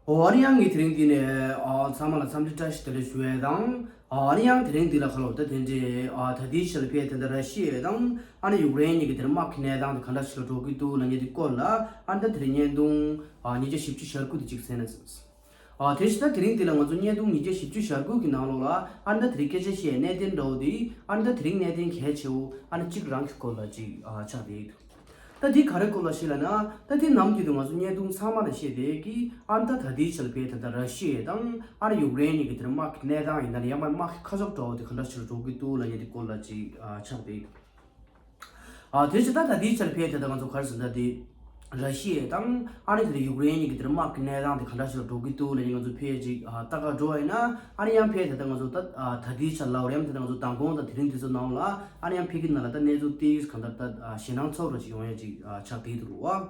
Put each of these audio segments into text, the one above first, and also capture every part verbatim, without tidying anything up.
ཨོ་ཨ་ནི་ཡང་ངས་དེ་རིང་འདི་ནས་ཨ་ཚང་མ་ལ་འཚམས་འདྲི་བཀྲ་ཤིས་བདེ་ལེགས་ཞུ་ཡས་དང་། ཨ་ནི་ཡང་དེ་རིང་འདི་ལ་ཁ་ལོ་ད་དེ་འདྲའི་ཨ་ད་ལྟའི་ཆར་ཕེ་དེ་འདྲ་ར་ཤི་ཡ་དང་ཨ་ནི་ཡུཀ་རེན་གཉིས་ཀྱི་དེར་དམག་གི་གནས་སྟངས་དེ་ག་འདྲ་ཞིག་ལ་འགྲོ་གི་འདུག་ལབ་མཁན་དེ་སྐོར་ལ་ཨ་ནི་ད་དེ་རིང་བརྙན་ཐུང་ཨ་ཉིས་བརྒྱ་བཞི་བཅུ་ཞེ་དགུ་དེ་གཅིག་གསན་ན་ཟེར། ཨ་དེ་བཞིན་ད་དེ་རིང་འདི་ལ་ང་ཚོ་བརྙན་ཐུང་ཉིས་བརྒྱ་བཞི་བཅུ་ཞེ་དགུ་གི་ནང་ལོགས་ལ་ཨ་ནི་ད་དེ་རིང་སྐད་ཆ་བཤད་གནད་དོན་འདྲ་བོ་དེ་ཨ་ནི་ད་དེ་རིང་གནད་དོན་གལ་ཆེ་བོ་ཨ་ནི་གཅིག་རང་གི་སྐོར་ལ་གཅིག་ཨ་ཆགས་བསྡད་ཡོད། ད་དེ་ག་རེ་སྐོར་ལ་ཞིག་ལབ་ན། ད་དེ་ནམ་རྒྱུན་དུ་ང་ཚོ་བརྙན་ཐུང་ཚང་མ་ལ་བཤད་བསྡད་ཀྱི་ཨ་ནི་ད་ད་ལྟའི་ཆར་ཕེ་ད་ལྟ་ར་ཤི་ཡ་དང་ཨ་ནི་ཡུཀ་རེན་གཉིས་ཀྱི་དེར་དམག་གི་གནས་སྟངས་ཡིན་ན་ཡང་མ་དམག་གི་ཁ་ཕྱོགས་འདྲ་བོ་དེ་ག་འདྲ་ཞིག་འགྲོ་གི་འདུག་ལབ་མཁན་དེ་སྐོར་ལ་ཅིག་ཨ་ཆགས་བསྡད་ཡོད། ཨ་དེ་བཞིན་ད་ད་ལྟའི་ཆར་ཕེ་ད་ལྟ་ང་ཚོ་ག་རེ་ཟེར་ད་དེ་ར་ཤི་ཡ་དང་ཨ་ནི་དེར་ཡུཀ་རེན་གཉིས་ཀྱི་དེར་དམག་གི་གནས་སྟངས་དེ་ག་འདྲ་ཞིག་འགྲོ་གི་འདུག་ལབ་མཁན་ང་ཚོ་ཕེ་ཅིག་ཨ་ལྟ་ག་འགྲོ་བ་ཡིན་ན་ཨ་ནི་ཡང་ཕེ་ད་ལྟ་ང་ཚོ་ད་ཨ་ད་ལྟའི་ཆར་ལབ་རེམ་ད་ལྟ་ང་ཚོ་མདང་དགོང་དང་དེ་རིང་དེ་ཚོ་ནང་ལ་ཨ་ནི་ཡང་ཕེ་གི་ནང་ལ་ད་གནས་ཚུལ་དེ་གང་ལྟར་ད་ཞེད་སྣང་ཚ་པོ་ཅིག་ཡོང་ཡ་ཅིག་ཆགས་བསྡད་འདུག་བ།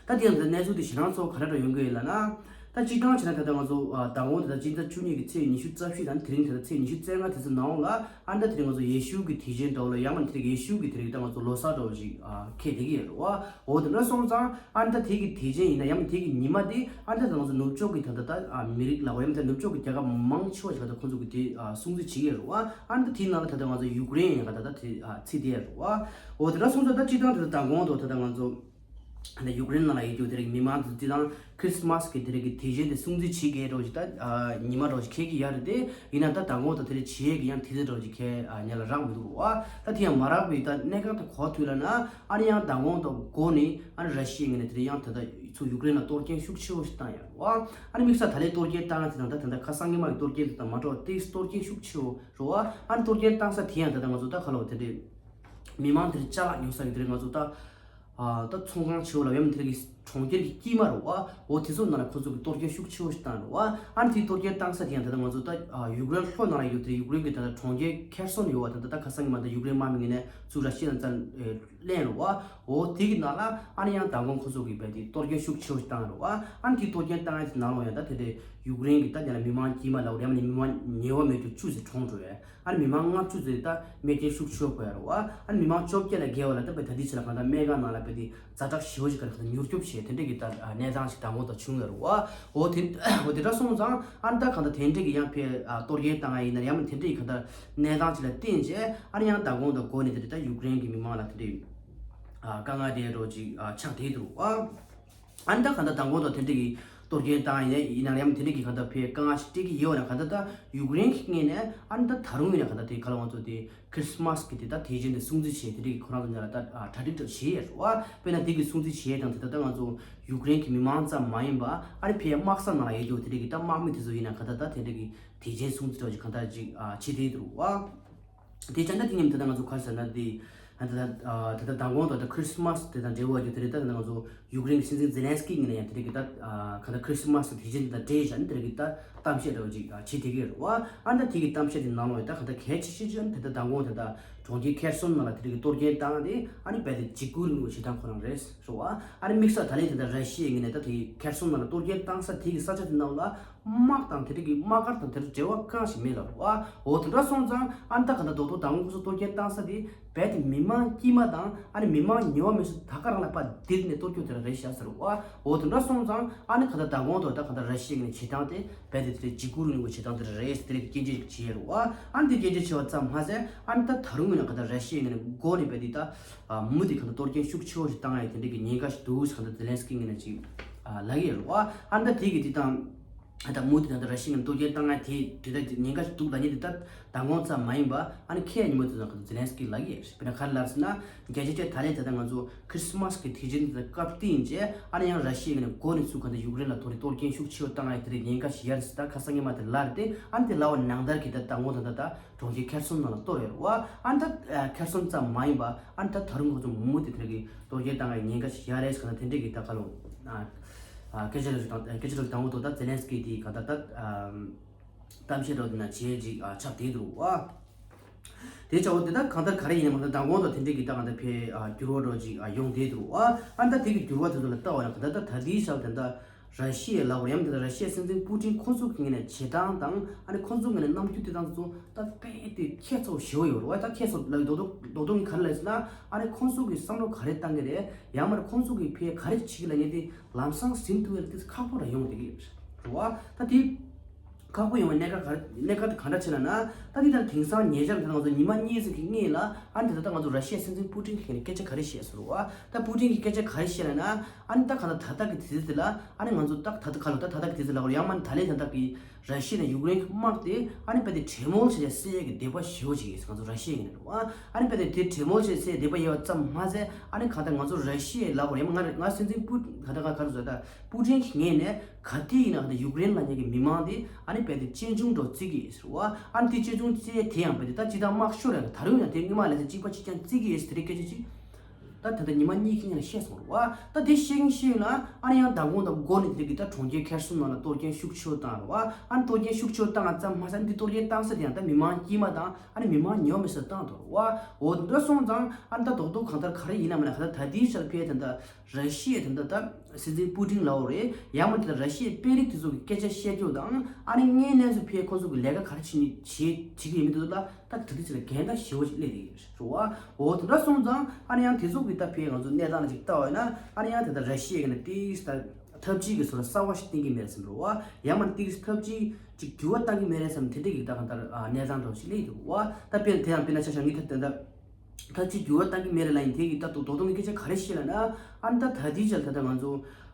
ད་དེ་ཡང་ད་གནས་ཚུལ་དེ་ཞེད་སྣང་ཚ་པོ་ག་འདྲ་འདྲ་ཡོང་གི་ཡོད་ལབ་ན། ད་སྤྱིར་བཏང་བྱས་ན་ད་ལྟ་ང་ཚོ་ཨ་མདང་དགོང་དེ་ད་སྤྱི་ཟླ་བཅུ་གཉིས་ཀྱི་ཚེས་ཉི་ཤུ་རྩ་བཞི་དང་དེ་རིང་དེ་ད་ཚེས་ཉི་ཤུ་རྩ་ལྔ་དེ་ཚོ་ནང་ལ་ཨ་ནི་ད་དེ་རིང་ང་ཚོ་ཡེ་ཤུ་གི་དུས་ཆེན་འདྲ་བོ་ལ་ཡང་མིན་དེ་རིང་ཡེ་ཤུ་གི་དེ་རིང་ད་ང་ཚོ་ལོ་གསར་འདྲ་བོ་ཅིག་ཨ་འཁེལ་བསྡད་ཀྱི་ཡོད་རེད་བ། འོ་དེ་འདྲ་སོང་ཙང་ཨ་ནི་ད་དེ་གི་དུས་ཆེན་ཡིན་ན་ཡང་མིན་དེ་གི་ཉི་མ་དེ་ཨ་ནི་ད་ང་ཚོ་ནུབ་ཕྱོགས་ཀྱི་ད་ད་ད་ཨ་མི་རིགས་ལ་འོ་ཡང་མིན་ད་ནུབ་ཕྱོགས་ཀྱི་རྒྱལ་ཁབ་མང་ཆེ་བ་ཞིག་ལ་ད་ཁོང་ཚོ་གི་དེ་ཨ་སྲུང་བརྩི་བྱེད་ཀྱི་ཡོད་རེད་བ། ཨ་ནི་ད་དེའི་ནང་ལ་ད་ལྟ་ང་ཚོ་ཡུཀ་རེན་ཡིན་ག་ད་ད་དེ་ཨ་ཚིག་དེ་ཡོད་རེད་བ། འོ་དེ་འདྲ་སོང་ཙང་ད་སྤྱིར་བཏང་དེ་ད་མདང་དགོང་དུ་ད་ལྟ་ང་ཚོ་ད་ཡུཀ་རེན་ནང་ལ་ཡོད་རྒྱུ་དེ་རིང་མི་མང་དེ་ཚོ་དེ་དང་ཁྲིས་མས་ཀྱི་དེ་རིང་གི་དུས་ཆེན་དེ་སྲུང་བརྩི་བྱེད་ཀྱི་འདྲ་བོ་ཞིག་ད་ཨ་ཉི་མ་འདྲ་བོ་ཞིག་འཁེལ་གྱི་ཡོད་རེད་དེ། ཡིན་ན་ད་མདང་དགོང་དུ་དེ་རིང་བྱེད་ཡས་ཀྱི་ཡང་དུས་ཚོད་འདྲ་བོ་ཞིག་འཁེལ་ཨ་ཉེ་ལ་རག་མི་འདུག་བ། ད་དེ་ཡང་མ་རག་པའི་ད་གནད་འགག་དེ་གོ་ཐུབ་ལབ་ན་ཨ་ནི་ཡང་མདང་དགོང་དུ་འགོ་ནས་ཨ་ནི་ར་ཤི་ཡའི་ངོས་ནས་དེ་རིང་ཡང་ད་ལྟ་ཚུར་ཡུཀ་རེན་ལ་གཏོར་སྐྱོན་ཤུགས་ཆེ་བོ་ཞིག་བཏང་ཡོད་རེད་བ། ཨ་ནི་དམིགས་བསལ་ད་ལན་གཏོར་སྐྱོན་བཏང་ཡ་དེ་དང་ད་ད་ལྟ་ཁ་སང་ཉི་མ་གི་གཏོར་སྐྱོན་དེ་དང་མ་འདྲ་བ་ཏོག་ཙམ་གཏོར་སྐྱོན་ཤུགས་ཆེ་བོ་རེད་བ། ཨ་ནི་གཏོར་སྐྱོན་བཏང་ས་དེ་ཡང་ད་ལྟ་ང་ཚོ་ད་ག་ལ་བ་དེ་འདྲའི་མི་མང་དེ་འདྲའི་ཅ་ལག་ཉོ་ས་གི་དེ་འདྲའི་ང་ཚོ་ད་ཨ་ད་ཚོང་ཁང་ཆེ་བོ་ལ་ཡང་དེ་འདྲ་གི་གྲོང་ཁྱེར་གྱི་དཀྱིལ་མ་རེད་བ། འོ་དེ་ཚོ་ནང་ལ་ཁོ་ཚོ་གི་གཏོར་སྐྱོན་ཤུགས་ཆེ་བོ་ཞིག་བཏང་རེད་བ། ཨ་ནི་དེའི་གཏོར་སྐྱོན་བཏང་ས་དེ་ཡང་ད་ལྟ་ང་ཚོ་ད་ཨ་ཡུཀ་རེན་ལྷོ་ནང་ལ་ཡོད་དེ་ཡུཀ་རེན་གྱི་ད་ལྟ་གྲོང་ཁྱེར་ཁེར་སོན་ཡོད་བ། ད་ལྟ་ད་ཁ་སང་གི་མ་ད་ཡུཀ་རེན་དམག་མི་ངོས་ནས་ཚུར་ར་ཤི་ཡ་ནང་བཙན་ལེན་རེད་བ། འོ་དེ་གི་ནང་ལ་ཨ་ནི་ཡང་མདང་དགོང་ཁོ་ཚོ་གི་བས་དེ་གཏོར་སྐྱོན་ཤུགས་ཆེ་བོ་ཞིག་བཏང་རེད་བ། ཨ་ནི་དེའི་གཏོར་སྐྱོན་བཏང་ཡ་དེ་ནང་ལ་ཡང་ད་དེ་འདྲའི་ཡུཀ་རེན་གྱི་ད་ཉེ་ལ་མི་མང་དཀྱུས་མ་ལ་འོ་རེད་ཡང་ན་མི་མང་ཉེ་བ་མེད་རྒྱུ་བཅུ་ཙམ་གྲོངས་འགྲོ་བས། ཨ་ནི་མི་མང་ལྔ་བཅུ་ཙམ་ད་རྨས་སྐྱོན་ཤུགས་ཆེ་བ་ཕོག་ཡ་རེད་བ། ཨ་ནི་མི་མང་བཅོ་བརྒྱད་ལས་བརྒལ་བ་ལ་ད་བས་ད་ལྟའི་ཆ་ལ་གང་ལྟར་སྨན་ཁང་ནང་ལ་བས་དེ་ཛ་དྲག་ཞེ་པོ་ཞིག་ག་རེ་གང་ལྟར་མྱུར་སྐྱོབ་བྱས་དེ་འདྲས་ཀྱི་ད་གནས་སྟངས་ཤིག་མདང་དགོང་དུ་བྱུང་ཡོད་རེད་བ། འོ་དེ་འོ་དེ་འདྲ་སོང་ཙང་ཨ་ནི་ད་གང་ལྟར་དེ་འདྲས་ཀྱི་ཡང་ཕེ་ཨ་གཏོར་སྐྱོན་བཏང་ཡ་ཡིན་ན་ཡང་མིན་དེ་འདྲས་ཀྱི་གང་ལྟར་གནས་སྟངས་ཅིག་ལ་བརྟེན་བྱས་ཨ་ནི་ཡང་མདང་དགོང་དུ་འགོ་ནས་དེ་འདྲས་ད་ཡུཀ་རེན་གྱི་མི་མང་ལ་དེ་འདྲས་ཨ་དཀའ་ངལ་དེ་འདྲ་ཅིག་ཨ་ཆགས་བསྡད་འདུག་བ། ཨ་ནི་ད་གང་ལྟར་མདང་དགོང་དུ་དེ་འདྲ་གི་གཏོར་སྐྱོན་བཏང་ཡིན་ཡིན་ན་ཡང་དེ་འདྲ་གི་གང་ལྟར་ཕེ་དཀའ་ངལ་ཞིག་སྤྲད་ཀྱི་ཡོད་ན་གང་ལྟར་ད་ཡུཀ་རེན་གྱི་ངོས་ནས་ཨ་ནི་ད་ད་རུང་ཡིན་ན་གང་ལྟར་དེ་ག་ལ་ང་ཚོ་དེ་ཁྲིས་མས་ཀྱི་དེ་ད་དུས་ཆེན་དེ་སྲུང་བརྩི་བྱས་དེ་འདྲ་གི་ཁོ་རང་ཚོ་ཉ་ལ་ད་གྲ་སྒྲིག་ཏུ་བྱས་ཡོད་རེད་བ། དཔེར་ན་དེ་གི་སྲུང་བརྩི་བྱས་དང་དེ་ད་ད་ང་ཚོ་ཡུཀ་རེན་གྱི་མི་མང་ཙམ་མ་ཡིན་པ་ཨ་ནི་ཕེ་དམག་ས་ནང་ལ་ཡོད་རྒྱུ་དེ་འདྲ་གི་ད་དམག་མི་དེ་ཚོ་ཡིན་ན་གང་ལྟར་ད་དེ་འདྲ་གི་དུས་ཆེན་སྲུང་བརྩི་འདྲ་བ་ཅིག་གང་ལྟར་ཅིག་བྱེད་བསྡད་འདུག་བ། དེ་བྱས་ན་དེ་ཉིན་དེ་ད་ང་ཚོ་ག་རེ་ཟེར་ན་དེ་ད་ད་ད་ད་མདང་དགོང་དུ་ད་ཁྲིས་མས་དེ་དང་འབྲེལ་བ་ཡོད་དེ་རེད། ད་ད་ང་ཚོ་ཡུཀ་རེན་གྱི་སྲིད་འཛིན་ཛེ་ལན་སི་ཀི་ངོས་ནས་ཡང་དེ་རིང་གི་ད་ག་ད་ཁྲིས་མས་དེ་བཞིན་དེ་དང་འབྲེལ་བྱས་ནས་དེ་རིང་གི་ད་གཏམ་བཤད་འདྲ་བ་ཅིག་བྱེད་བསྡད་ཀྱི་ཡོད་རེད་བ། ཨ་ད་དེ་གི་གཏམ་བཤད་དེ་ནང་ལ་ཡང་ད་ག་ད་གལ་ཆེ་ཤོས་ཅིག་ཨ་ནི་དེ་ད་མདང་དགོང་དེ་ད་གྲོང་ཁྱེར་ཁེར་སོན་ནང་ལ་དེ་རིང་གི་གཏོར་སྐྱོན་བཏང་དེ་ཨ་ནི་རྦད་དེ་འཇིགས་སྐུལ་རིང་ལུགས་བྱེད་སྟངས་ཁོ་རང་རེད་ཟེར་བ། ཨ་ནི་དམིགས་བསལ་ད་ལན་དེ་ད་ར་ཤི་ཡའི་ངོས་ནས་ད་དེ་ཁེར་སོན་ནང་ལ་གཏོར་སྐྱོན་བཏང་ས་དེ་གི་ས་ཆ་དེ་ནང་ལ། དམག་དང་དེ་འདྲ་གི་དམག་སྒར་དང་དེ་འདྲ་འབྲེལ་བ་གང་ཞིག་མེད་ལབ་རེད་བ། འོ་དེ་འདྲ་སོང་ཙང་ཨ་ནི་ད་ག་ད་རྡོག་རྡོག་དང་ཁོ་ཚོ་གཏོར་སྐྱོན་བཏང་ས་དེ་རྦད་དེ་མི་མང་དཀྱུས་མ་དང་ཨ་ནི་མི་མང་ཉེ་བ་མི་སུ་ད་ག་རང་ལ་ཕར་བསྡད་ནས་གཏོར་སྐྱོན་དེ་འདྲ་རེད་ཤག་ཟེར་རེད་བ། འོ་དེ་འདྲ་སོང་ཙང་ཨ་ནི་ག་ད་ད་གོང་དུ་ད་ག་ད་ར་ཤི་ཡའི་ངོས་ནས་བྱེད་སྟངས་དེ་རྦད་དེ་དེ་འདྲ་འཇིགས་སྐུལ་རིང་ལུགས་བྱེད་སྟངས་དེ་འདྲ་རེད་ཟེར་དེ་འདྲ་གི་སྐྱོན་བརྗོད་ཅིག་བྱས་ཡོད་རེད་བ། ཨ་ནི་དེ་སྐྱོན་བརྗོད་བྱས་པ་ཙམ་མ་ཟད་ཨ་ནི་ད་ད་རུང་ཡིན་ན་ག་ད་ར་ཤི་ཡའི་ངོས་ནས་འགོ་ནས་རྦད་དེ་ད་མུ་མཐུད་ག་ད་གཏོར་སྐྱོན་ཤུགས་ཆེ་བོ་ཞིག་བཏང་ཡ་དེ་འདྲ་གི་ཉེན་ཁ་ཞིག་འདུག་ཟེར་ག་ད་ཛེ་ལན་སི་ཀི་ངོས་ནས་ཅིག་ལབ་ཀྱི་ཡོད་རེད་བ། ཨ་ནི་ད་དེ་གི་དེ་དང་། ད་མུ་མཐུད་ད་ལྟ་ར་ཤི་ཡའི་གཏོར་སྐྱོན་བཏང་ཡ་དེ་དེ་ལྟར་ཉེན་ཁ་ཞིག་འདུག་ལབ་མཁན་དེ་ད་མདང་དགོང་ཙམ་མ་ཡིན་པ་ཨ་ནི་ཁ་ཉིན་མོ་དེ་ཚོ་ནང་ཁ་ཛེ་ལན་སི་ཀི་ལབ་ཀྱི་ཡོད་རེད། དཔེར་ན་ག་རེ་ལབ་ཟེར་ན་རྒྱལ་སྤྱིའི་ཐད་ད་ལན་དེ་ད་ང་ཚོ་ཁྲིས་མས་ཀྱི་དུས་ཆེན་དེ་ད་སྐབས་བསྟུན་བྱས་ཨ་ནི་ཡང་ར་ཤི་ཡའི་ངོས་ནས་འགོ་ནས་ཚུར་ག་ད་ཡུཀ་རེན་ལ་གཏོར་གཏོར་སྐྱོན་ཤུགས་ཆེ་བོ་བཏང་ཡ་དེ་རིགས་ཉེན་ཁ་ཞིག་ཡོད་རེད་ཟེར་ད་ཁ་སང་ཉི་མ་དེ་ལབ་རེད་དེ། ཨ་ནི་དེ་ལབ་པ་ནང་ལྟར་གྱི་ད་མདང་དགོང་ད་ད་ད་གྲོང་ཁྱེར་ཁེར་སོན་ནང་ལ་གཏོར་ཡོད་རེད་བ། ཨ་ནི་ད་ཁེར་སོན་ཙམ་མ་ཡིན་པ་ཨ་ནི་ད་ད་རུང་ཁོ་ཚོ་མུ་མཐུད་དེ་དེ་རིགས་གཏོར་སྐྱོན་བཏང་ཡ་ཉེན་ཁ་ཞིག་ཡོད་རེད་ཟེར་ག་ད་དེ་འདྲས་ཀྱི་ད་ག་ལོ། ཨ། སྐད་ཆ་རེ་ཞིག་དང་སྐད་ཆ་རེ་དང་པོ་དེ་ད་ཛེ་ལན་སི་ཀི་དེ་ག་ད་ད་ཨམ། གཏམ་བཤད་རོགས་དེ་ན་བྱེད་ཅིག་ཨ་ཆགས་བསྡད་འདུག་ཨ། དེ་ཆ་བོ་དེ་ད་གང་ལྟར་ག་རེ་ཡིན་ན་མ་ད་མདང་དགོང་དང་དེ་འདྲས་ཀྱི་ད་གང་ལྟར་ཕེ་ཨ་འགྱུར་བ་རོགས་ཅིག་ཨ་ཡོང་བསྡད་འདུག་ཨ། ཨ་ད་དེ་གི་འགྱུར་བ་དེ་ཚོ་ལ་ལྟ་བ་ན་ག་ད་ད་ད་དེའི་ཞག་དེ་ད་ ར་ཤི་ཡའི་ལག་པར་ཡང་དེ་ལ་ར་ཤི་ཡའི་སྲིད་འཛིན་པུ་ཏིན་ཁོང་ཚོ་གི་ངོས་ནས་བྱེད་སྟངས་དང་ཨ་ནི་ཁོང་ཚོ་ངོས་ནས་རྣམ་འགྱུར་དེ་དང་ཚོ་ད་དཔེ་དེ་ཁྱད་མཚར་ཞེ་པོ་ཡོད་རེད་བ། ད་ཁྱད་མཚར་ལབ་རྡོག་རྡོག་རྡོག་རྡོག་ངས་ག་རེ་ལབ་ཟེར་ན་ཨ་ནི་ཁོང་ཚོ་གི་བསམ་བློ་ག་རེ་བཏང་གི་རེད། ཡང་མིན་ཁོང་ཚོ་གི་ཕའི་ག་རེ་བྱེད་ཀྱི་ལབ་མཁན་དེ་ལམ་སང་ཟིན་ཐུབ་ཡ་དེ་ཁག་པོ་ར་ཡོང་བསྡད་ཀྱི་ཡོད་རེད་བ། ད་དེ་ཁག་པོ་ཡོང་བའི་གནད་འགག་ག་རེ་གནད་འགག་དེ་ག་འདྲ་ཆེ་ལབ་ན། ད་དེ་ལྟར་དེང་སང་ཉེ་ཆར་ད་ང་ཚོ་ཉི་མ་གཉིས་ཙམ་གྱི་སྔོན་ལ་ཨ་ནི་ད་ལྟ་ང་ཚོ་ར་ཤི་ཡའི་སྲིད་འཛིན་པུ་ཏིན་གྱིས་སྐད་ཆ་ག་རེ་བཤད་ཟེར་བ། ད་པུ་ཏིན་གྱིས་སྐད་ཆ་ག་རེ་བཤད་ལབ་ན། ཨ་ནི་ད་ག་ད་ད་ལྟ་གི་དུས་ཚོད་དེ་ལ་ཨ་ནི་ང་ཚོ་ད་ད་ལྟ་ག་ལ་ད་ད་ལྟ་གི་དུས་ཚོད་ལ་ཡང་མིན་ད་ལན་ད་ལྟ་གི་ར་ཤི་ཡ་དང་ཡུཀ་རེན་གྱི་དམག་དེ་ཨ་ནི་རྦད་དེ་གྲོས་མོལ་བྱས་ཏེ་སེལ་ཡས་ཀྱི་འདོད་པ་ཞེ་པོ་ཅིག་ཡོད་ང་ཚོ་ར་ཤི་ཡ་ངོས་ནས་རེད་བ། ཨ་ནི་རྦད་དེ་དེ་གྲོས་མོལ་བྱས་ཏེ་སེལ་ཡས་འདོད་པ་ཡོད་པ་ཙམ་མ་ཟད་ཨ་ནི་ག་ད་ང་ཚོ་ར་ཤི་ཡའི་ལག་པར་ཡང་ང་ང་སྲིད་འཛིན་པུ་ག་ད་ག་ག་རེ་ཟེར་ད། པུ་ཏིན་གྱི་ངོས་ནས་ག་དུས་ཡིན་ན་ག་ད་ཡུཀ་རེན་ལབ་མཁན་གྱི་མི་མང་དེ་ཨ་ནི་རྦད་དེ་གཅེན་གཅུང་འདྲ་བོ་བརྩི་གི་ཡོད་ཟེར་བ། ཨ་ནི་དེ་གཅེན་གཅུང་བརྩི་ཡས་དེ་ཡང་རྦད་དེ་ད་སྤྱིར་བཏང་དམག་ཤོར་ཡ་ད་རུང་ཡང་དེ་སྔོན་མ་ལས་ས་གཅིག་པ་གཅིག་རྐྱང་བརྩི་གི་ཡོད་ཟེར་དེ་རིགས་སྐད་ཆ་ཅིག་ད་ད་ལྟ་ཉི་མ་གཉིས་ཀྱི་སྔོན་ལ་བཤད་སོང་རེད་བ། ད་དེ་བཤད་ཀྱིན་བཤད་ཡོད་ན་ཨ་ནི་ཡང་མདང་དགོང་དང་དགོང་ནས་དེ་གི་ད་གྲོང་ཁྱེར་ཁེར་སོང་ནང་ལ་གཏོར་སྐྱོན་ཤུགས་ཆེ་བོ་བཏང་རེད་བ། ཨ་ནི་གཏོར་སྐྱོན་ཤུགས་ཆེ་བོ་བཏང་བ་ཙམ་མ་ཟད་ཨ་ནི་དེ་གཏོར་སྐྱོན་བཏང་ས་དེ་ཡང་ད་མི་མང་དཀྱུས་མ་དང་ཨ་ནི་མི་མང་ཉེ་བ་མེད་སར་བཏང་འདུག་རེད་བ། འོ་དེ་འདྲ་སོང་ཙང་ཨ་ནི་ད་རྡོག་རྡོག་གང་ལྟར་ག་རེ་ཡིན་ན་མིན་ན་ག་ད་ད་དེའི་ཆར་ཕེ་དེ་འདྲ། ར་ཤི་ཡའི་དེ་འདྲ་ད་སྲིད་འཛིན་པུ་ཏིན་ལབ་དགོས་རེད། ཡང་མིན་དེ་འདྲ་ར་ཤི་ཡའི་དཔོན་རིགས་དེ་ཚོ་གི་སྐད་ཆ་བཤད་རྒྱུ་དང་ཨ་ནི་དངོས་གནས་སུ་ཕའི་ཁོ་ཚོ་གི་ལས་ཀ་ག་རེ་བྱེད་ནི་བྱེད་བྱེད་ཀྱི་ཡོད་མེད་དེ་ཚོ་ལ་ད་དེ་དུས་ཚོད་ལ་འགལ་ཟླ་ཞེ་པོ་ཞིག་སླེབས་ཡོད་རེད་བ། འོ་དེ་འདྲ་སོང་ཙང་ཨ་ནི་ཡང་དེ་ཚོ་གི་ད་ཕའི་ང་ཚོ་གནས་སྟངས་ལ་ཅིག་ལྟ་བ་ཡིན་ན་ཨ་ནི་ཡང་དེ་ལྟར་ར་ཤི་ཡའི་གི་ནི་ཏིས་ད་ཐབས་ཇུས་གི་བཟོ་འདྲ་གསར་བ་ཞིག་བསྟན་གྱི་མེད་རེད་བསམ་རེད་བ། ཡང་མིན་ཏིས་ཐབས་ཇུས་ཅིག་འགྱུར་བ་བཏང་གི་མེད་རེད་བསམ་དེ་འདྲ་གི་ད་གང་ལྟར་གནས་སྟངས་འདྲ་བོ་ཞིག་སླེབས་ཡོད་རེད་བ། ད་དཔེར་དེ་ཡང་དཔེར་ན་ཆ་བཞག་ངས་ད་དེ་འདྲ། ཐབས་ཇུས་འགྱུར་བ་གཏང་གི་མེད་རེད་ལབ་ཡིན་དེ་གི་ད་དུང་རྡོག་རྡོག་གི་སྐད་ཆ་ག་རེ་བཤད་ལབ་ན། ཨ་ནི་ད་ད་ལྟའི་ཆར་ད་ལྟ་ང་ཚོ་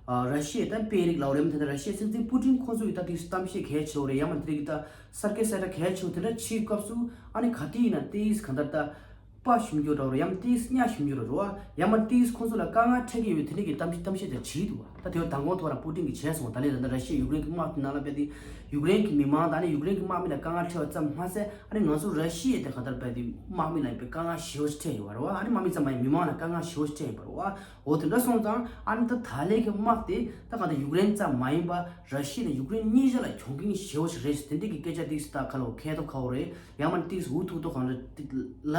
ཨ་ར་ཤི་ཡའི་ད་དཔོན་རིགས་ལབ་རེད་མ་ད་ལྟ་ར་ཤི་ཡའི་སྲིད་འཛིན་པུ་ཏིན་ཁོང་ཚོ་ཡི་ད་དེ་གཏམ་བཤད་གལ་ཆེ་བོ་རེད་ཡང་མ་དེ་གི་ད་གསར་སྐད་གསལ་བསྒྲགས་གལ་ཆེ་བོ་དེ་འདྲ་བྱེད་སྐབས་སུ་ཨ་ནི་ག་དུས་ཡིན་ན་ཏིས་གང་ལྟར་ད་དཔའ་ཞུམ་རྒྱུ་འདྲ་བོ་རེད་ཡང་མ་ཏིས་གཉའ་ཞུམ་རྒྱུ་འདྲ་བོ་རེད་བ། ཡང་མ་ཏིས་ཁོང་ཚོ་ལ་དཀའ་ངལ་འཕྲད་ཀྱི་ཡོད་དེ་འདྲ་གི་གཏམ་གཏམ་བཤད་དེ་བྱེད་འདུག་བ། ད་དེ་བ་མདང་དགོང་ཐོག་ར་པུ་ཏིན་གྱིས་བྱས་སོང་ད་ལན་ད་ལྟ་ར་ཤི་ཡའི་ཡུཀ་རེན་གྱི་དམག་དེ་ནང་ལ་བས་ཏེ། ཡུཀ་རེན་གྱི་མི་མང་དང་ནི་ཡུཀ་རེན་གྱི་དམག་མི་ལ་དཀའ་ངལ་འཕྲད་པ་ཙམ་མ་ཟད་ཨ་ནི་ང་ཚོ་ར་ཤི་ཡའི་དེ་ག་ལྟར་བས་ཏེ་དམག་མི་ལ་ཡང་དཀའ་ངལ་ཞེ་པོ་ཞིག་འཕྲད་ཡོད་པ་རེད་བ། ཨ་ནི་དམག་མི་ཙམ་མ་ཡིན་མི་མང་ལ་དཀའ་ངལ་ཞེ་པོ་ཞིག་འཕྲད་ཡོད་པ་རེད་བ། འོ་དེ་འདྲ་སོང་ཙང་ཨ་ནི་ད་ད་ལན་གྱི་དམག་དེ་ད་ག་ད་ཡུཀ་རེན་ཙམ་མ་ཡིན་པ་ར་ཤི་ཡ་དང་ཡུཀ་རེན་གཉིས་ཆ་ལ་གྱོང་གུན་ཞེ་པོ་ཞིག་རེད་ཟེར་དེ་འདྲ་གི་སྐད་ཆ་དེ་ད་ག་ལ་ཁེ་ཐོག་ཁ་བོ་རེད། ཡང་མ་ཏིས་འུ་ཐུག་ཐུག་གང་རེད་ལ་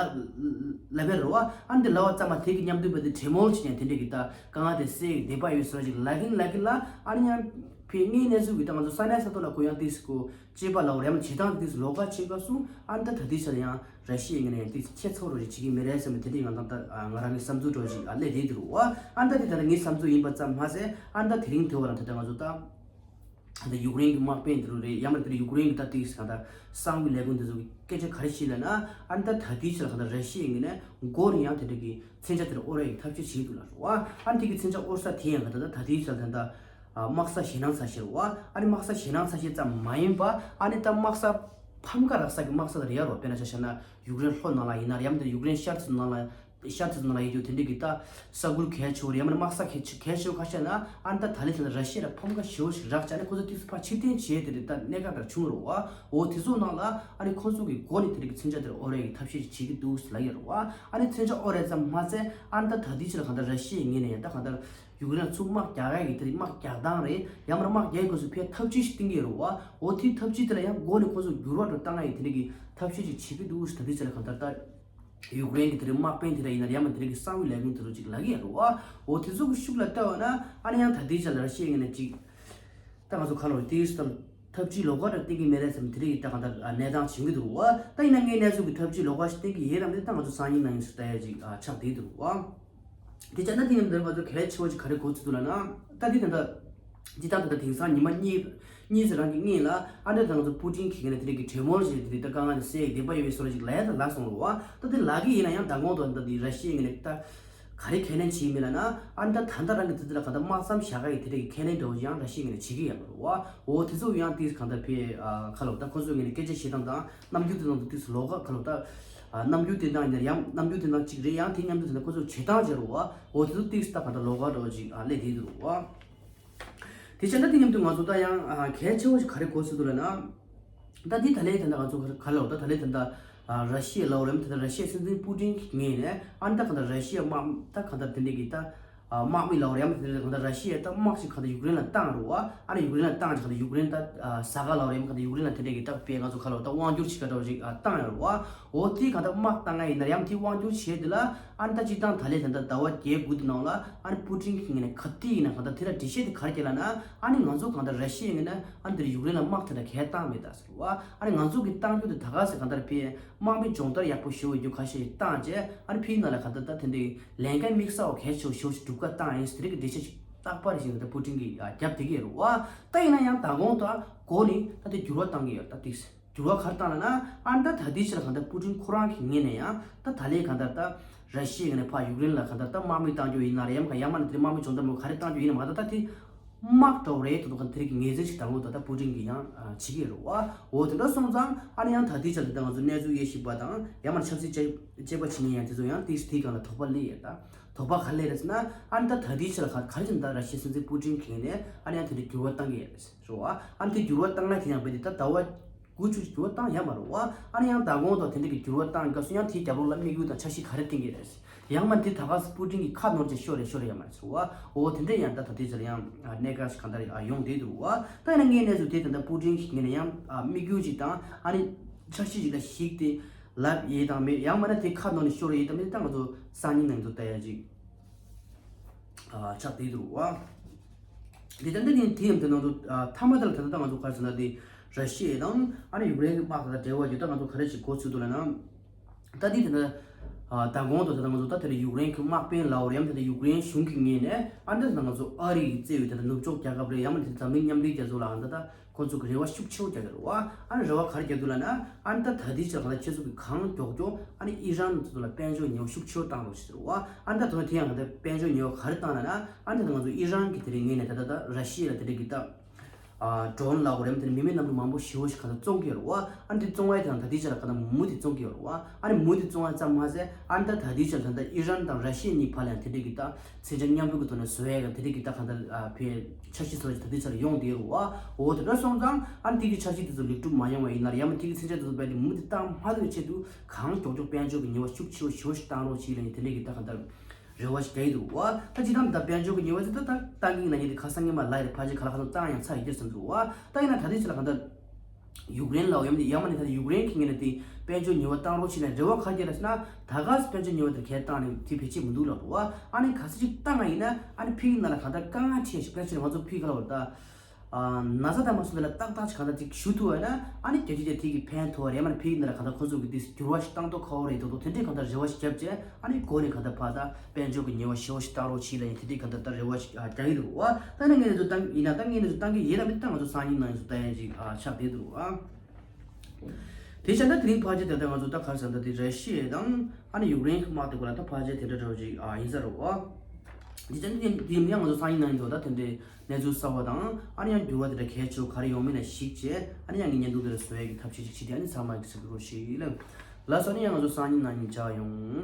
ལ་བེར་རོ་ཨ་འདི་ལ་བ་ཙམ་མ་དེ་གི་མཉམ་དུ་བ་དེ་གྲོས་མོལ་བྱེད་ཀྱང་དེ་འདྲ་གི་ད་གང་ང་དེ་སེ་བདེ་པ་ཡོད་སོ་ཅིག་ལ་གིན་ལ་གིན་ལ་ཨ་ནི་ཡང་ཕའི་དངོས་གནས་ཚུལ་གི་ད་ང་ཚོ་ས་གནས་ས་ཐོག་ལ་ཁོ་ཡང་ཏིས་ཀོ་ཅེས་པ་ལ་བ་རེམ་བྱེད་སྟངས་ཏིས་ལོག་ག་ཆེ་ག་སུ་ཨ་འདི་ད་དེ་ཆ་ལ་ཡང་ར་ཤི་ཡ་ངན་ཡང་ཏིས་ཁྱེད་ཚོ་རོ་ཅིག་བྱེད་ཀྱི་མི་རེད་བསམ་དེ་འདྲ་ང་ད་ད་ང་རང་གི་བསམ་ཚུལ་འགྲོ་ཅིག་ཨ་ལས་དེ་དུ་རུ་བ་ཨ་འདི་དེ་ད་ངའི་བསམ་ཚུལ་ཡིན་པ་ཙམ་མ་ཟད་ཨ་འདི་དེ་རིང་དེ་བ་ལ་ད་ད་ང་ཚོ་ད། ད་ཡུཀ་རེན་གྱི་དམག་དཔོན་དེ་རུ་རེད་ཡང་མ་དེ་རུ་ཡུཀ་རེན་གྱི་ད་ཏིག་སི་གང་ལྟར་གསང་བའི་ལས་ཁུངས་དེ་ཚོ་གི་སྐད་ཆ་ག་རེ་བཤད་ལབ་ན་ཨ་ནི་ད་ད་ལྟའི་ཆར་གང་ལྟར་ར་ཤི་ཡའི་ངོས་ནས་མགོ་ནས་ཡང་དེ་འདྲ་གི་མཚོན་ཆ་དེ་རུ་ཨོ་ར་ཡི་ཐབས་ཤེས་བྱེད་འདུག་ལ་རུ་བ། ཨ་ནི་དེ་གི་མཚོན་ཆ་ཨོར་ས་དེ་ཡང་གང་ལྟར་ད་ད་ལྟའི་ཆར་ད་ལྟ་དམག་ས་ཞེད་སྣང་ཚ་ཤེས་རུ་བ། ཨ་ནི་དམག་ས་ཞེད་སྣང་ཚ་ཤེས་ཙམ་མ་ཡིན་པ་ཨ་ནི་ད་དམག་ས་ཕམ་ཁ་རག་ས་གི་དམག་ས་དེ་རེད་ཡ་རུ་བ། དཔེར་ན་ཆ་བཞག་ན་ཡུཀ་རེན་ལྷོ་ནང་ལ་ཡིན་ན་རེད་ཡང་དེ་ཡུཀ་རེན་ཤར་ཚུར་ནང་ལ། ཤར་ཚུར་ནང་ལ་ཡོད་དུས་དེ་འདྲ་གི་ད་ས་ཁུལ་གལ་ཆེ་བོ་རེད་ཡང་མིན་ན་དམག་ས་གལ་ཆེ་གལ་ཆེ་བོ་ཁ་ཤས་ན་ཨ་ནི་ད་ད་ལན་དེ་ལ་ར་ཤི་ཡ་ལ་ཕམ་ཁ་ཞེ་བོ་ཞིག་རག་བྱས་ནས་ཁོ་ཚོ་ཏིག་ཙམ་ཕར་ཕྱིར་འཐེན་བྱས་དེ་རེད་ད་གནད་འགག་འདྲ་བྱུང་རུང་བ། འོ་དེ་ཚོ་ནང་ལ་ཨ་ནི་ཁོ་ཚོ་གི་སྒོ་ནས་དེ་འདྲ་གི་མཚོན་ཆ་དེ་ཨོ་ར་ཡི་ཐབས་ཤེས་ཅིག་བྱེད་ཀྱི་འདུག་ལ་ཡོད་རུང་བ། ཨ་ནི་མཚོན་ཆ་ཨོ་ར་ཙམ་མ་ཟད་ཨ་ནི་ད་ད་ལྟའི་ཆ་ལ་གང་ལྟར་ར་ཤི་ཡའི་ངོས་ནས་ཡང་ད་གང་ལྟར་ཡུཀ་རེན་ལ་ཚུར་དམག་རྒྱག་ཡ་གི་དེ་རིགས་དམག་རྒྱག་སྟངས་རེད་ཡང་མིན་ན་དམག་རྒྱག་ཡ་སྐབས་སུ་ཕའི་ཐབས་ཇུས་ཤིག་བསྟན་གྱི་ཡོད་རུང་བ། འོ་དེའི་ཐབས་ཇུས་དེ་ལ་ཡང་སྒོ་ནས་ཁོ་ཚོ་འགྱུར་བ་འགྲོ་བཏང་ཡ་ཡི་དེ་འདྲ་གི་ཐབས་ཤེས་ཅིག་བྱེད་ཀྱི་འདུག་ད་ལྟའི་ཆ་ལ་གང་ལྟར་ད། ཡུཀ་རེན་གྱི་དེ་རིང་དམག་དཔོན་དེ་འདྲ་ཡིན་ན་ཡང་མིན་དེ་རིང་གི་གསང་བའི་ལས་ཁུངས་དེ་ཚོ་ཅིག་ལབ་ཀྱི་ཡོད་རེད་བ། འོ་དེ་ཚོ་གི་ཤུགས་ལ་ལྟ་བ་ན་ཨ་ནི་ཡང་ད་ལྟའི་ཆ་ལ་ར་ཤི་ཡའི་ངོས་ནས་ཅིག་ད་ང་ཚོ་ཁ་ལོ་དེའི་སྟབས་ཐབས་ཇུས་ལོགས་ཀ་འདྲ་བསྟན་གྱི་མེད་རེད་བསམ་དེ་རིང་གི་ད་གང་ལྟར་གནས་སྟངས་བྱེད་ཀྱི་འདུག་བ། ད་ཡིན་ན་ངས་གནས་ཚུལ་གྱི་ཐབས་ཇུས་ལོགས་ཀ་ཞིག་བསྟན་གྱི་ཡོད་རམ་དེ་ད་ང་ཚོ་སང་ཉིན་ནང་ཡིན་སུ་ལྟ་ཡ་ཅིག་ཆགས་བསྡད་འདུག་བ། དེ་བྱས་ན་དེ་ཡིན་ན་ང་ཚོ་གལ་ཆེ་བོ་ཅིག་ག་རེ་གོ་ཚུལ་འདུག་ལབ་ན་ད་དེ་ད་ལྟ། སྤྱིར་བཏང་ད་ལྟ་དེང་སང་ཉི་མ་གཉིས་གཉིས་ཙམ་རང་གི་སྔོན་ལ་ཨ་འདྲ་དང་ཚོ་པུ་ཏིན་གྱིས་ངས་ནས་དེ་རིགས་ཀྱི་གྲོས་མོལ་བྱས་དེ་རིགས་ད་དཀའ་ངལ་དེ་སེལ་བདེ་པ་ཡོད་པའི་བཟོ་འདྲ་ཅིག་ལབ་ཡ་ད་ལབ་སོང་རུང་བ། ད་དེ་ལབ་ཀྱི་ཡིན་ན་ཡང་མདང་དགོང་དུ་ད་དེ་ར་ཤི་ཡའི་ངོས་ནས་ད་ག་རེ་ཁས་ལེན་བྱས་མིན་ལབ་ན་ཨ་འདྲ་ད་ལྟ་རང་གི་དེ་དེ་ལ་ག་ད་དམག་མཚམས་བཞག་ག་ཡི་དེ་རིགས་ཀྱི་ཁས་ལེན་འདྲ་བོ་ཡང་ར་ཤི་ཡའི་ངོས་ནས་བྱེད་ཀྱི་ཡོད་པ་རེད་བ། འོ་དེ་ཚོ་ཡང་དེ་གང་ལྟར་ཕའི་ཁ་ལོ་ད་ཁོ་ཚོའི་ངོས་ནས་སྐད་ཆ་བཤད་སྟངས་དང་རྣམ་འགྱུར་དེ་ཚོ་དང་དེ་ཚོ་ལོགས་ཀ་ཁ་ལོ་ད་རྣམ་འགྱུར་དེ་འདྲ་ཡིན་ན་ཡང་རྣམ་འགྱུར་དེ་འདྲ་གཅིག་རེད་ཡང་དེ་མཉམ་དུ་དེ་འདྲ་ཁོ་ཚོ་བྱེད་སྟངས་བྱེད་རུང་བ། འོ་དེ་ཚོ་དེ་ད་གང་ལྟར་ལོགས་ཀ་འདྲ་བོ་ཅིག་སླེབས་བསྡད་འདུག་བ། དེ་བྱས་ན་དེ་མཉམ་དུ་ང་ཚོ་ད་ཡང་ཨ་གལ་ཆེ་བ་ཞིག་ག་རེ་གོ་སྲིད་འདུག་ལབ་ན། ད་འདི་ད་ལན་ད་ལྟ་ང་ཚོ་ག་ལ་འོ་ད་ད་ལན་ད་ལྟ་ཨ་ར་ཤི་ཡ་ལ་འོ་ལམ་ད་ལྟ་ར་ཤི་ཡའི་སྲིད་འཛིན་པུ་ཏིན་གྱི་ངོས་ནས་ཨ་ནི་ད་གང་ལྟར་ར་ཤི་ཡའི་དམག་ད་གང་ལྟར་དེ་འདྲས་ཀྱི་ད་ཨ་དམག་མི་ལ་འོ་ལམ་ད་ལྟ་གང་ལྟར་ར་ཤི་ཡའི་ད་དམག་ཅིག་གང་ལྟར་ཡུཀ་རེན་ལ་བཏང་རུང་བ། ཨ་ནི་ཡུཀ་རེན་ལ་བཏང་ཅིག་གང་ལྟར་ཡུཀ་རེན་ད་ཨ་ས་ག་ལ་འོ་ལམ་གང་ལྟར་ཡུཀ་རེན་ལ་དེ་འདྲས་ཀྱི་ད་དཔེ་ང་ཚོ་ག་ལ་འོ་ད་དབང་སྒྱུར་བྱེད་ཀ་འདྲ་བོ་ཅིག་ཨ་བཏང་ཡོད་རུང་བ། འོ་དེ་གང་ལྟར་དམག་བཏང་ང་ཡིན་ན་ཡང་དེ་དབང་སྒྱུར་བྱེད་དེ་ལ། ཨ་ནི་ད་སྤྱིར་བཏང་ད་ལན་ད་ལྟ་ཟླ་བ་བརྒྱད་དགུ་དེ་ནང་ལ་ཨ་ནི་པུ་ཏིན་གྱི་ངོས་ནས་ག་དུས་ཡིན་ན་གང་ལྟར་དེ་ལ་འགྲེལ་བཤད་དེ་ག་རེ་བརྒྱབ་ལབ་ན། ཨ་ནི་ང་ཚོ་གང་ལྟར་ར་ཤི་ཡའི་ངོས་ནས་ཨ་ནི་དེར་ཡུཀ་རེན་ལ་དམག་དེ་འདྲ་གང་ཡང་བཏང་མེད་ད་ཟེར་བ། ཨ་ནི་ང་ཚོ་གི་བཏང་རྒྱུ་དེ་ད་ག་ཟེ་གང་ལྟར་ཕི་དམག་མི་སྦྱོང་བརྡར་ཡག་པོ་ཞུ་འོས་རྒྱུ་ཁ་ཤས་ཤིག་བཏང་རྗེས་ཨ་ནི་ཕིའི་ནང་ལ་གང་ལྟར་ད་དེ་འདྲའི་ལས་འགན་དམིགས་བསལ་བ་གལ་ཆེ་བ་ཞེ་པོ་ཞིག་སྒྲུབ་ག་བཏང་ཡིན་ཟེར་གྱི་འགྲེལ་བཤད་ཞིག་རྟག་པར་ཞིག་ད་པུ་ཏིན་གྱིས་ཡ་རྒྱབ་བསྡད་ཀྱི་ཡོད་རེད་བ། ད་ཡིན་ན་ཡང་ད་དགོང་ད་གོ་ནི་ད་དེ་འགྱུར་བ་བཏང་གི་ཡོད་ད་ཏིག་ཟེར། འགྱུར་བ་ག་རེ་བཏང་ལབ་ན། ཨ་ནི་ད་ད་ལྟའི་ཆར་གང་ལྟར་པུ་ཏིན་ཁོ་རང་གི་ངོས་ནས་ཡང་ད་ད་ལན་གང་ལྟར་ད་ར་ཤི་ཡའི་ངོས་ནས་ཕར་ཡུཀ་རེན་ལ་གང་ལྟར་ད་དམག་མི་བཏང་རྒྱུ་ཡིན་ན་རེད། ཡང་ག་ཡང་མིན་ན་དེ་དམག་མི་སྦྱོང་བརྡར་མོ་ག་རེ་བཏང་རྒྱུ་ཡིན་ན་མ་ད་ད་དེ་དམག་འདྲ་བོ་རེད་དོ་དོ་གང་དེ་རིགས་ཀྱི་ངོས་འཛིན་ཞིག་དང་པོ་ད་ད་པུ་ཏིན་གྱིས་ཡང་བྱེད་ཀྱི་ཡོད་རེད་བ། འོ་དེ་འདྲ་སོང་ཙང་ཨ་ནི་ཡང་ད་ལྟའི་ཆར་ད་ང་ཚོ་གནས་ཚུལ་དབྱེ་ཞིབ་པ་དང་ཡང་མིན་ན་ཆབ་སྲིད་དཔྱད་དཔྱད་པ་བྱེད་མཁན་ཡང་དེ་ཚོ་ཡང་དེ་དེའི་སྒང་ལ་དོགས་པ་སླེབས་ཡོད་ད། དོགས་པ་ག་རེ་སླེབས་རེད་ཟེར་ན། ཨ་ནི་ད་ད་ལྟའི་ཆར་ག་ག་རེ་བྱས་ན་ད་ར་ཤི་ཡའི་སྲིད་འཛིན་པུ་ཏིན་གྱི་ངོས་ནས་ཨ་ནི་ཡང་དེ་འདྲའི་འགྱུར་བ་བཏང་གི་ཡོད་རེད། རེད་བ། ཨ་ནི་དེ་འགྱུར་བ་བཏང་ན་དེ་ཡང་རྦད་དེ་ད་ཟླ་བ་དགུ་བཅུ་འགྱུར་བ་བཏང་ཡོད་མ་རེད་བ། ཨ་ནི་ཡང་ད་གོང་དུ་དེ་འདྲ་གི་འགྱུར་བ་བཏང་སྐབས་སུ་ཡང་དེའི་རྒྱབ་ལོགས་ལ་དམིགས་ཡུལ་དང་འཆར་གཞི་ག་རེ་བཏིང་གི་རེད། ཡང་མ་དེ་ད་ག་སེ་པུ་ཏིན་གྱི་ཁ་ནོར་ཅིག་ཤོར་རེད་ཤོར་རེད་ཡོད་མ་རེད་ཟེར་བ། འོ་དེ་འདྲ་ཡང་ད་ད་ལྟའི་ཆར་ཡང་གནད་འགག་ཞིག་གང་ལྟར་ཡོང་བསྡད་འདུག་བ། ད་ཡིན་ན་ངའི་གནས་ཚུལ་དེ་ད་ལྟ་པུ་ཏིན་གྱི་ངོས་ནས་ཡང་དམིགས་ཡུལ་ཅིག་དང་ཨ་ནི་འཆར་གཞི་ཅིག་ལ་གཞིགས་ཏེ་ལབ་ཡས་དང་མེད། ཡང་མ་ན་དེ་ཁ་ནོར་ནས་ཤོར་ཡས་དང་མེད། ད་ང་ཚོ་སང་ཉིན་ནང་དུ་ལྟ་ཡ་ཅིག་ཆགས་བསྡད་འདུག་བ། དེ་ལྟར་འདི་ནི་དེ་ཡང་དེ་ནང་དུ་ཨ་མཐའ་མ་དེ་ལ་དེ་ལྟར་ང་ཚོ་ག་རེ་ཟེར་ན། དེ་ར་ཤི་ཡ་དང་ཨ་ནི་ཡུཀ་རེན་གྱི་དམག་དེ་དང་འབྲེལ་བ་ཡོད། ད་ང་ཚོ་ག་རེ་ཞིག་གོ་ཚུལ་འདུག་ལབ་ན། ད་དེ་དེ་ལྟར་ཨ་མདང་དགོང་དུ་དེ་ལྟར་ང་ཚོ་ད་དེ་ལྟར་ཡུཀ་རེན་གྱི་དམག་དཔོན་ལའོ་རེམ་དེ་ལྟར་ཡུཀ་རེན་གཞུང་གི་ངོས་ནས་ཨ་ནི་ད་ང་ཚོ་ཨ་རི་ཡིས་གཙོས་པའི་དེ་ལྟར་ནུབ་ཕྱོགས་རྒྱལ་ཁབ་རེད། ཡང་མིན་དེ་འཛམ་གླིང་མཉམ་འབྲེལ་རྒྱལ་ཚོགས་ལའང་ད་ལྟ་ཁོ་ཚོ་གི་རེ་བ་ཤུགས་ཆེ་བོ་རྒྱག་གི་རེད་བ། ཨ་ནི་རེ་བ་ག་རེ་རྒྱག་འདུག་ལབ་ན། ཨ་ནི་ད་ད་ལྟའི་ཆར་གང་ལྟར་ཁྱེད་ཚོ་གིས་གང་མགྱོགས་མགྱོགས་ཨ་ནི་ཨི་རན་དེ་ཚོ་ལ་དཔལ་འབྱོར་ཉེས་པ་ཤུགས་ཆེ་བོ་བཏང་རོགས་ཞེས་ཟེར་བ། ཨ་ནི་ད་དོན་དེ་ཡང་གང་ལྟར་དཔལ་འབྱོར་ཉེས་པ་ག་རེ་བཏང་ལབ་ན། ཨ་ནི་ད་ང་ཚོ་ཨི་རན་གྱི་དེ་རིང་ངོས་ནས་ད་ད་ད་ར་ཤི་ཡ་ལ་དེ་འདྲ་གི་ད་ཨ་ཌོ་རོན་ལབ་དགོས་རེད། དེ་ནས་མི་མེད་གནམ་གྲུ་མང་པོ་ཞེ་པོ་ཞིག་གང་ལྟར་བཙོང་གི་ཡོད་རེད་བ། ཨ་ནི་དེ་བཙོང་བ་དེ་ཡང་ད་ལྟའི་ཆར་གང་ལྟར་མུ་མཐུད་བཙོང་གི་ཡོད་རེད་བ། ཨ་ནི་མུ་མཐུད་བཙོང་བ་ཙམ་མ་ཟད་ཨ་ནི་ད་ད་ལྟའི་ཆར་ད་ལྟ་ཨི་རན་དང་ར་ཤི་ཡ་གཉིས་བར་ལ་ཡང་དེ་འདྲ་གི་ད་མཚོན་ཆ་མཉམ་འབྲེལ་གྱི་ཐོག་ནས་བཟོ་ཡས་ག་དེ་འདྲ་གི་ད་གང་ལྟར་ཨ་ཕའི་འཆར་གཞི་བཟོ་ཡས་ད་ལྟའི་ཆར་ཡོང་བསྡད་ཡོད་རེད་བ། འོ་དེ་འདྲ་སོང་ཙང་ཨ་ནི་དེ་གི་འཆར་གཞི་དེ་ཚོ་ལེགས་གྲུབ་མ་ཡོང་བ་ཡིན་ན་རེད། ཡང་མིན་དེ་གི་མཚོན་ཆ་དེ་ཚོ་རྦད་དེ་མུ་མཐུད་བཏང་མ་ཐུབ་པའི་ཆེད་དུ་གང་མགྱོགས་མགྱོགས་དཔལ་འབྱོར་གྱི་ཉེས་པ་ཤུགས་ཆེ་བོ་ཞེ་པོ་ཞིག་བཏང་རོགས་གྱིས་ལབ་ནས་དེ་འདྲ་གི་ད་གང་ལྟར་རེ་བ་ཞིག་རྒྱག་གི་འདུག་བ། ད་སྤྱིར་བཏང་ད་དཔལ་འབྱོར་གྱི་ཉེས་པ་དེ་ད་ད་བཏང་གི་ཡིན་ན་ངས་དེ་ཁ་སང་ཉིན་མ་ལབ་ཡ་རེད། ཕལ་ཆེར་ག་ལ་ག་ཚོད་བཏང་ཡང་ཚར་ཡོད་ཀྱི་རེད་བསམ་འདུག་བ། ད་ཡིན་ན་ད་ལྟའི་ཆ་ལ་གང་ལྟར་ཡུཀ་རེན་ལ་ཡང་མིན་ཡང་མ་ནི་ད་ལྟ་ཡུཀ་རེན་གྱི་ངོས་ནས་དེ་དཔལ་འབྱོར་ཉེས་པ་བཏང་རོགས་བྱས་ནས་རེ་བ་ག་རེ་རྒྱག་རེད་ཟེར་ན། ད་ག་སེ་དཔལ་འབྱོར་ཉེས་པ་དེ་གས་བཏང་ནས་དེ་བེད་སྤྱད་མི་འདུག་ལབ་འདུག་བ། ཨ་ནི་ག་ཚོད་ཅིག་བཏང་བ་ཡིན་ན་ཨ་ནི་ཕིའི་ནང་ལ་གང་ལྟར་དཀའ་ངལ་འཕྲད་ཞིག་དཔེར་ན་ཆ་ནས་ང་ཚོ་ཕིའི་ག་ལ་བར་ད། ཨ་ན་ཚ་དང་མ་སོང་དེ་ལ་ཏག་ཏག་ཅིག་གང་ལྟར་ཅིག་ཞུ་ཐུབ་པ་ན་ཨ་ནི་རྒྱལ་སྤྱིའི་ཐད་ཀྱི་ཕན་ཐོགས་རེད། ཡང་མ་ནི་ཕིའི་ནང་ལ་གང་ལྟར་ཁོ་ཚོ་གི་དེ་འགྱུར་བ་ཞིག་བཏང་ཐུབ་ཁག་པོ་རེད་འདུག་དེ་འདྲའི་གང་ལྟར་རེ་བ་ཞིག་བརྒྱབ་བྱས་ཨ་ནི་འགོ་ནས་གང་ལྟར་ཕར་ད་དཔལ་འབྱོར་གྱི་ཉེས་པ་ཞེ་པོ་ཞིག་བཏང་རོགས་གྱིས་ལབ་ཡིན་དེ་འདྲའི་གང་ལྟར་ད་རེ་བ་ཞིག་རྒྱག་གི་འདུག་བ། ད་ནི་ངས་འདི་ཚོ་བཏང་ཡིན་ན་ད་ངས་འདི་ཚོ་བཏང་གི་ཡིན་ན་མིན་ད་ང་ཚོ་སང་ཉིན་ནང་ཡིན་ཚོ་ལྟ་ཡ་ཅིག་ཆགས་བསྡད་འདུག་བ། དེ་བྱས་ན་དེ་རིང་ཕལ་ཆེར་ད་ལྟ་ང་ཚོ་ད་ག་རེ་ཟེར་ད་དེ་ར་ཤི་ཡ་དང་ཨ་ནི་ཡུཀ་རེན་གྱི་དམག་དེ་སྐོར་ལ་ད་ཕལ་ཆེར་དེ་འདྲ་འདྲ་བོ་ཅིག་ཡིན་ས་རེད་བ། དེ་བྱས་ན་དེ་ཡིན་ཡང་ང་ཚོ་སང་ཉིན་ནང་ཡིན་ཚོ་ད་དེ་འདྲའི་གནས་ཚུལ་གསར་བ་དང་ཨ་ནི་ཡང་འགྱུར་བ་དེ་འདྲ་གལ་ཆེ་བོ་ག་རེ་ཡོང་མིན་ལ་གཞིགས་བྱས་ཨ་ནི་ཡང་ངས་བརྙན་ཐུང་དེ་འདྲ་བཟོ་ཡས་ཀྱི་ཐབས་ཤེས་ཅིག་བྱེད་དེ་ཨ་ནི་ཚང་མ་གི་ཟེར་གི་རོགས་ཞེས་ལབ། ལགས་སོ། ཨ་ནི་ཡང་ང་ཚོ་སང་ཉིན་ནང་ཡིན་མཇལ་ཡོང་།